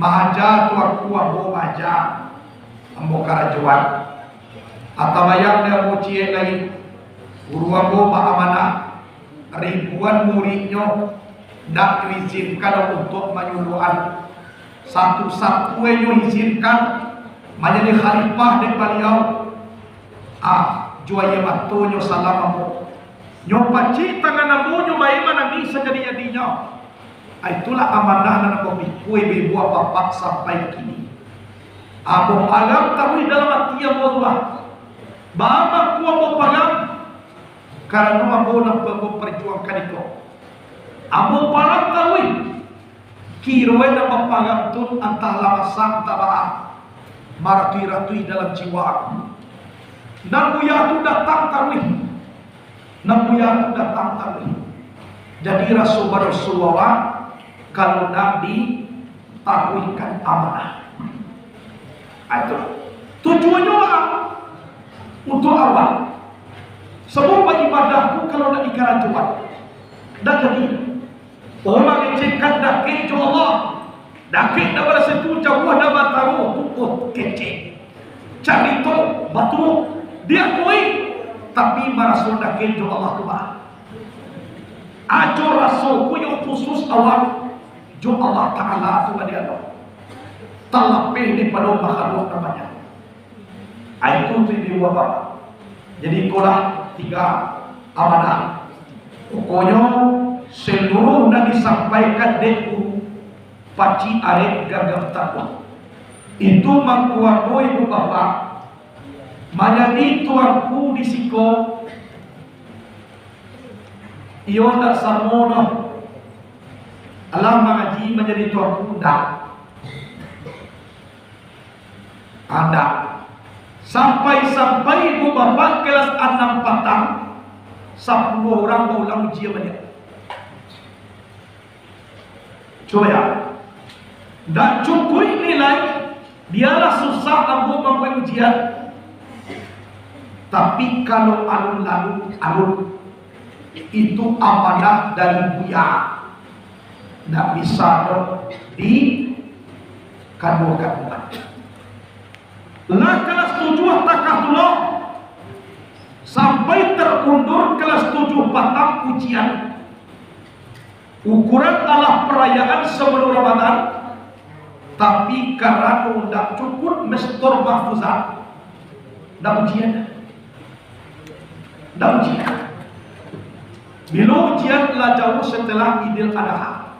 maaja tu aku ambo maaja, ambo karajoan. Atabayang dek ambo ciek lai, guru ambo baamanah, ribuan muridnyo ndak nyo izinkan untuak manyuluakan. Satu-satuanyo izinkan manjadi khalifah dek baliau. Ah, jo aia matonyo salam ambo. Nyo pacik tangan ambo, nyo bae manangih sajadi-jadinyo. Ah, itulah amanah nan ambo pikua ibu-ibu bapak sampai kini. Ambo pagang taruih dalam ati ambo tu lah. Baa mangko ambo pagang? Karano ambo nan ambo parjuangkan iko. Ambo pagang taruih. Kiroan nan bapagang tu antah lah masak, antah baa. Maratuih-ratuih dalam jiwa aku. Nan buya tu datang taruih. Nan buya tu datang taruih. Jadi raso badoso awak kalau ndak ditaruihkan amanah. Ah, itu. Tujuannyo baa? Untuak awak. Sabab baibadah tu kalau ndak dikarajoan, ndak jadi. Urang ngecekkan dakek jo Allah. Dakek dapek situ, jauah dapek bataro, tu, oh, kecek. Carito, batuo, diakui, tapi maraso dakek jo Allah tu baa? Ajo raso ku yo khusus awak jo Allah Ta'ala tu, badiano. Talapeh daripado makhluk nan banyak. Ai, itu tu ibu bapak. Jadi, ikolah tigo amanah. Pokoknyo, saluruah nan disampaikan dek guru, pacik arek gagah takuah. Itu mangko ambo, ibu bapak, manjadi tuanku di siko, iyo ndak samo doh. Alah mangaji manjadi tuanku, ndak. Ada. Sampai-sampai ibu bapak kelas anam patang, sapuluah urang baulang ujian banyak. Cubo ya. Ndak cukuik nilai, bialah susah ambo mambuek ujian. Tapi kalau alun lalu, alun. Itu amanah dari buya. Ndak bisa doh dikaduo-kaduokan. Lah kelas tujuah takah tu lo, sampai terundur kelas tujuah patang ujian. Ukuran alah perayaan sebelum Ramadan, tapi karano ndak cukup mestor mahfuzat, ndak ujian. Ndak ujian. Bilo ujian? Lah jauah setelah Idul Adha.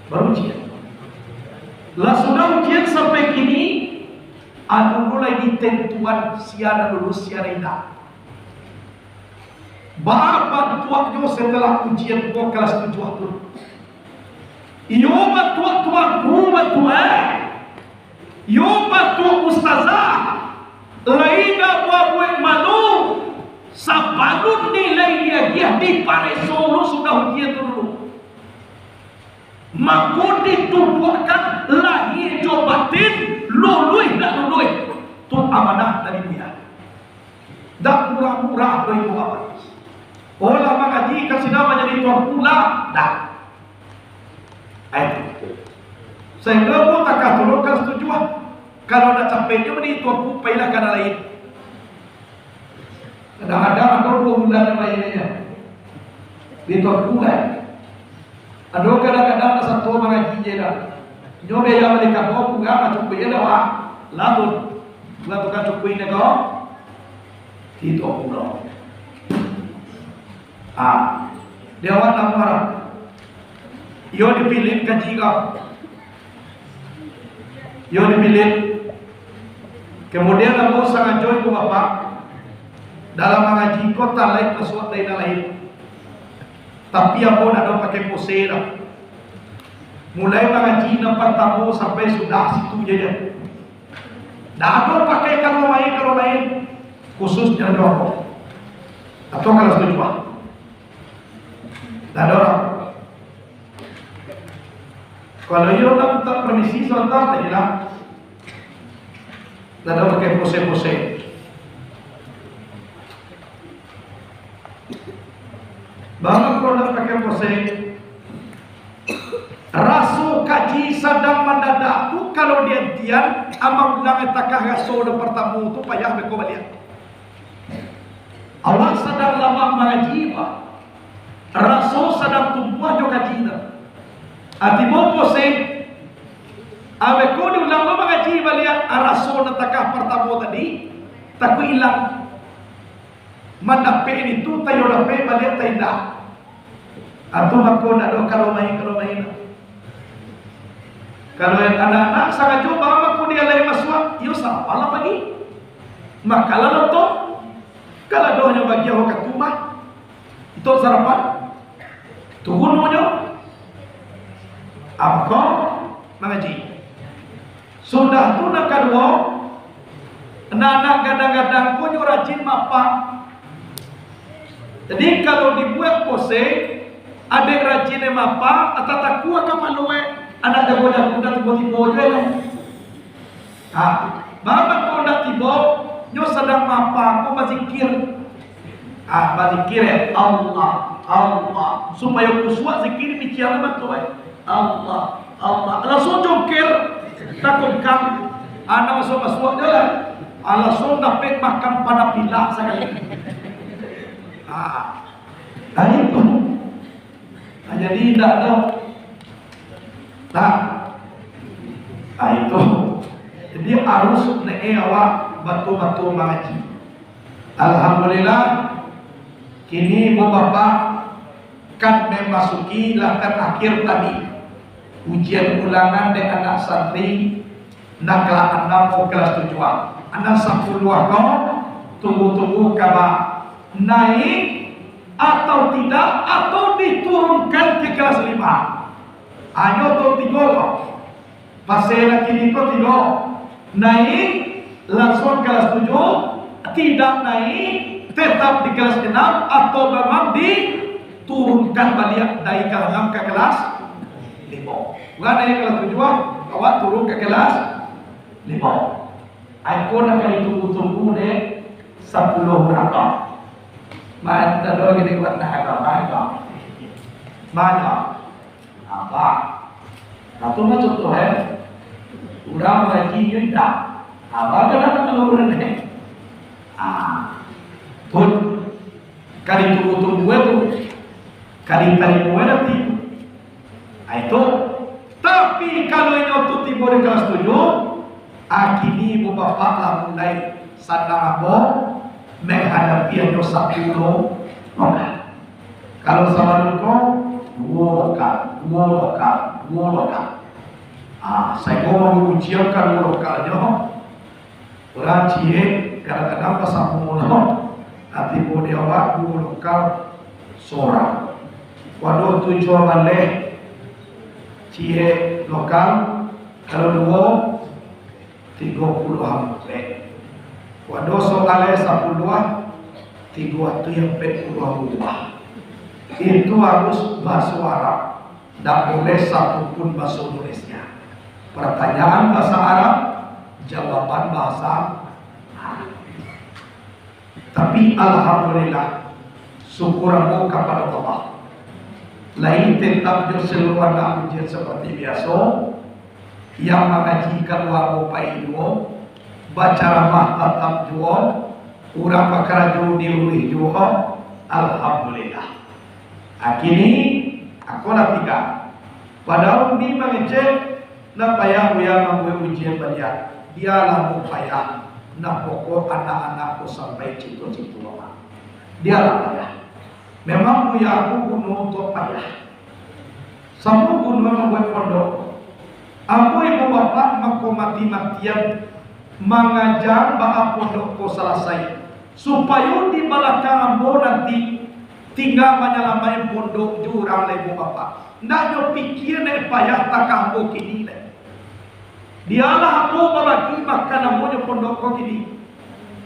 Baru ujian. Lah sudah ujian sampai kini, anu lai ditentuan sia nan lulus, sia nan indak. Baa bantuaknyo setelah ujian ko kelas tujuah tu? Iyo, bantuak tuanku, bantuak, eh. Iyo, bantuak ustazah. Lai ndak babuek malu. Sabalun nilai diagiah, dipareso dulu sudah ujian tu dulu. Mako dituduahkan lahia jo batin, luluih ndak luluih. Tu amanah dari buya. Ndak murah-murah doh ibu bapak. Oh, lah mangaji ka sida manjadi tuanku lah, ndak. Ai. Sahinggo ambo takah tu lo kelas tujuah. Kalau ndak capek nyo manjadi tuanku, pailah ka nan lain. Kadang-kadang ado duo bulan nan lain nyo. Di tuanku lai. Ado kadang-kadang lah sato mangaji je dah. Nyo biaya bali ka bawah kurang, cukuik je dah, wah. Lah tu. Bukan tukang cukuik nyo ko. Itu pulo. Ah, di awak namo lah. Iyo dipilih kaji ko. Iyo dipilih. Kemudian ambo sangajo ibu bapak dalam mangaji ko talaik masuak dari nan lain. Tapi ambo ndak ado pakai pose doh. Mulai mangaji nan partamo sampai sudah situ je, je. Ndak ado pakai kalau lain, kalau lain. Khususnyo doh ambo. Atau kalau setuju, ah. Ndak ado doh. Kalau iyo nak minta permisi sabanta, tak jelas. Ado pakai pose-pose. Bangko nak pakai pose. Raso kaji sadang mandadak tu, kalau diantian, amang bilang takah raso nan partamo tu payah beko baliak. Awak sadang lamak mangaji, Pak. Raso sadang tumbuah jo kaji tu. Ati bopo se, abeko diulang lo mangaji baliak, raso nan takah partamo tadi, takuik ilang. Mandapek itu, tayo dapek baliak, taindak. Atu mako ndak ado kalau main, kalau main. Kalau anak-anak sangajo baa mako dia lai masuak, iyo sarapan lah pagi. Makanlah lontong. Kalau doh nyo bagi awak ka rumah, untuak sarapan. Tu gunonyo. Abko mangaji. Sudah tu nan kaduo, anak-anak gadang-gadang ko nyo rajin mapak. Jadi, kalau dibuek pose, adek rajin mapak, atau takua kapalo, eh, anak jago-jago dah tibo-tibo juo, eh. Ha, baa mangko ndak tibo, nyo sadang mapak ko bazikir. Ha, bazikir, eh, Allah, Allah. Supayo kusuak zikir, pician batua, eh. Allah, Allah. Langsuang jongkir, takungkang. Anak masuak-masuak juo lah. Langsuang dapek makan panah pilah sakali. Ha. Nah, itu. Nah, jadi indak ado. Nah, nah, itu. Jadi, harus ne awak batua-batua mangaji. Alhamdulillah, kini ibu bapak kan memasuki langkah akhir tadi. Ujian ulangan dek anak santri nan kalas anam ko kalas tujuah. Anak sapuluah ko tunggu-tunggu kaba naik atau tidak, atau diturunkan ke kalas lima. Hanyo tu tigo ko. Pasal nan kini ko tigo. Naik, langsuang kalas tujuah, tidak naik, tetap di kalas anam, atau memang diturunkan baliak dari kalas anam ka kalas limo. Urang naik kalas tujuah, awak turun ka kalas limo. Ai ko nan ka ditunggu-tunggu dek sapuluah urang ko. Mantap doh gini buat nak agak, agak. Banyak. Apa? Nah, tu mah contoh, eh. Urang mangaji nyo indak. Apa ka datang ka urang, eh? Ah. Pun ka ditunggu-tunggu tu. Ka ditarimo nanti. Ah, itu. Tapi kalau inyo tu tibo di kalas tujuh, ah, kini ibu bapak lah mulai sanang ambo menghadapi inyo sapuluah. Kalau sabalun ko, duo lokal, duo lokal, duo lokal. Ah, sainggo mangujian ka duo lokalnyo, urang ciek kadang-kadang basamo lo, ati bo di awak duo lokal sorang. Waduh, tujuah baleh ciek lokal, kalau duo, tigo puluah ampek. Waduh, soalnyo sapuluah, tigo atuih ampek puluah buah. Itu harus baso Arab. Ndak buliah satu pun baso Indonesia. Pertanyaan bahasa Arab, jawaban bahasa Arab. Tapi alhamdulillah, syukur ambo kapado Allah. Lai tetap jo saluruah anak ujian seperti biaso, yang mangaji kalua ambo pai juo, bacaramah tatap juo, urang bakarajo di rumah juo, alhamdulillah. Kini, ako lah tiga. Padahal umi mangecek, Nan payah buya mambuek ujian baliak, dialah mun payah, nan pokok anak-anak ko sampai cinto-cinto awak. Dialah payah. Memang buya ko guno untuak payah. Samo guno mambuek pondok. Ambo ibu bapak mako mati-matian mangaja baa pondok ko salasai, supayo di balakang ambo nanti tingga manyalamaik pondok jo urang lai ibu bapak. Ndak nyo pikia ndak payah takah ambo kini lai. Dialah ambo babagi makan ambo jo pondok ko kini.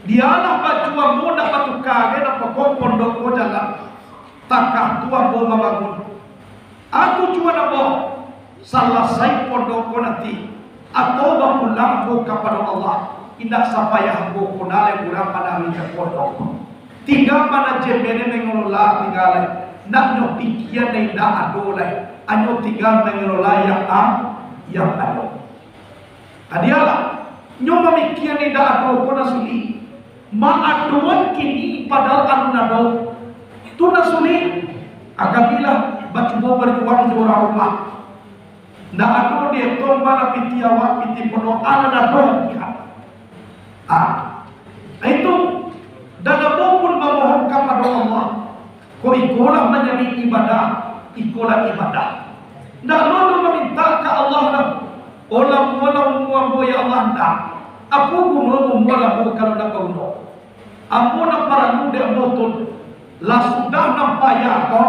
Dialah baju ambo ndak batuka lai, ndak pokok pondok ko jalan. Takah tu ambo mambangun. Aku juo ambo salasai pondok ko nanti, atau bapulang ambo kapado Allah. Indak sapayah ambo ko lai urang manari ka pondok. Tingga manajemen mangelola tingga lai. Nak nyo pikia indak ado lai. Anyo tingga mangelola yang a-, yang ado. Adialah, nyo mamikia indak ado ko nan sulik. Maadoan kini padahal alun ado. Tu nan sulik. Agak bilah bacubo bajuang jo urang rumah. Ndak ado dietong bana pitih awak, pitih pondok, anan ado pihak. Ah, itu. Dan ambo pun mamohon kapado Allah. Ko ikolah manjadi ibadah, ikolah ibadah. Ndak lo doh mamintak ka Allah doh. Olah mualah umua ambo, ya Allah, ndak. Apo guno umua ambo kalau ndak baguno? Ambo nan paralu dek ambo tu, lah sudah nan payah ko,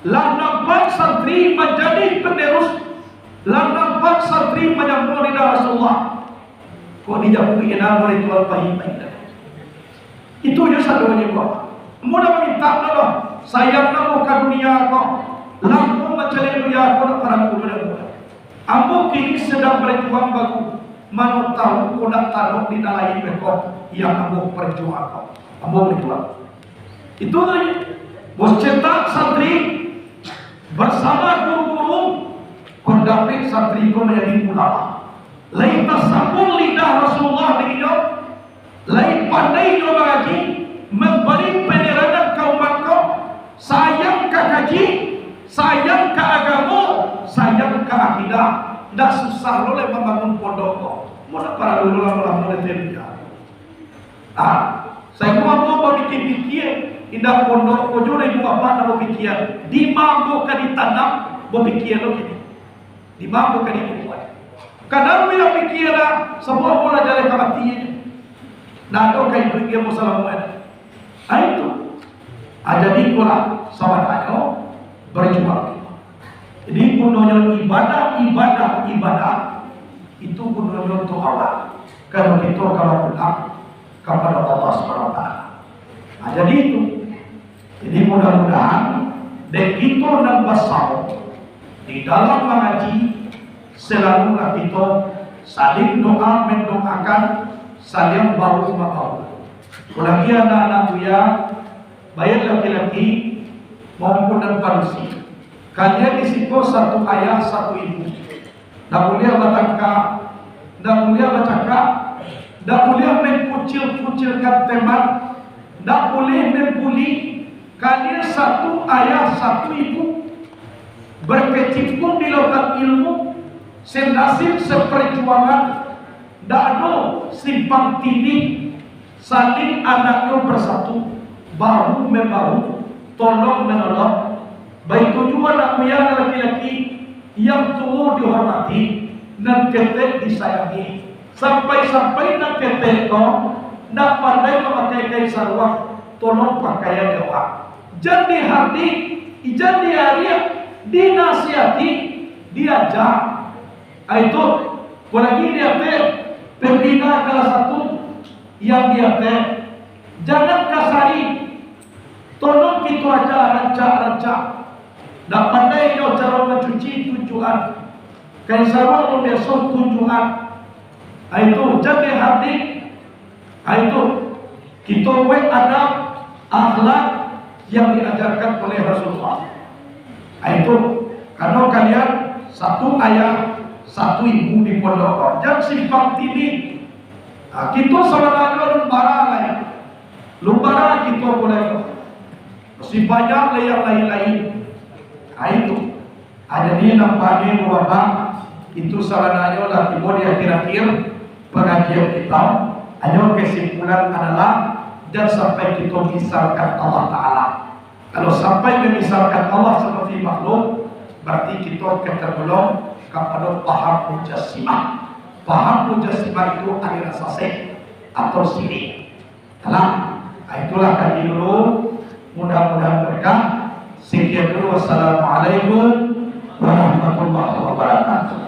lah nampak santri manjadi penerus, lah nampak santri manyambung lidah Rasulullah. Kok dijapuik inang oleh Tuan Pahim indak? Itu je sadonyo ko. Ambo ndak mamintak doh, sayang ambo ka dunia ko. Lah ambo mancaliak dunia ko, ndak paralu dek ambo. Ambo kini sadang bajuang bagu, mano tahu ko ndak taruih di nan lain beko yang ambo pajuang ko. Ambo bajuang. Itu tu je. Bos cetak santri basamo guru-guru, ko dapek santri ko manjadi ulama. Lai tasambung lidah Rasulullah dek inyo, lai pandai inyo mangaji, mambari panyarangan ka umaik ko, sayang ka kaji, sayang ka agamo, sayang ka akidah. Ndak susah lo lai mambangun pondok ko. Mun ndak paralu lo lamo-lamo di T M J. Ah, sainggo ambo bapikia-pikia, indak pondok ko jo ibu bapak nan bapikia. Dima ambo ka ditanam, bapikia lo kini. Dima ambo ka dibuek. Kadang ambo pikia lah, samua ambo lah jaleh ka mati. Ndak ado ka iduik ambo salamo. Ah, itu. Ah, jadi itulah sabananyo bajuang. Jadi gunonyo ibadah, ibadah, ibadah, itu gunonyo untuak awak. Kalau kito kalau pulang kapado Allah Subhanahu Wa Taala. Nah, jadi itu. Jadi mudah-mudahan dek kito nan basamo di dalam mangaji, selalulah kito saling doa mandoakan, saling bahu mambahu. Apolai anak-anak buya, baik laki-laki maupun nan padusi. Kalian di siko satu ayah, satu ibu. Ndak buliah batangka, ndak buliah bacakak, ndak buliah mangkucil-kucilkan teman, ndak buliah mambuli. Kalian satu ayah, satu ibu, berkecimpung di lautan ilmu, senasib seperjuangan, ndak ado simpang tindih. Saling andaknyo basatu, bahu mambahu, tolong manolong. Baitu juo anak buya nan laki-laki, yang tuo dihormati, nan ketek disayangi. Sampai-sampai nan ketek ko ndak pandai mamakai kain saruang, tolong pakaian dek awak. Jan dihardik, jan diariak, dinasihati, diaja. Ai tu, apolai di ateh, pembina kalas satu, yang di ateh, jangan kasari, tolong kito aja rancak-rancak. Ndak pandai nyo caro mancuci, tunjuakan. Kain saruang nan biaso, tunjuakan. Ai tu, jan dihardik. Ah, itu, kito buek adab, akhlak yang diajarkan oleh Rasulullah. Ah, itu, karano kalian satu ayah, satu ibu di pondok ko. Jan simpang tindih. Ah, kito sabananyo alun bara lai. Alun bara kito ko lai. Masih banyak lai yang lain-lain. Ah, itu. Ah, jadi nampaknyo, Bapak, itu sabananyo lah tibo di akhir-akhir pangajian kito. Hanyo kesimpulan adalah, jan sampai kito misalkan Allah Taala. Kalau sampai mamisalkan Allah seperti makhluk, berarti kito ka tergolong kapado paham mujassimah. Paham mujassimah itu aliran sasek atau sirik. Alah, itulah kaji dulu. Mudah-mudahan berkah. Sekian dulu. Wassalamualaikum warahmatullahi wabarakatuh.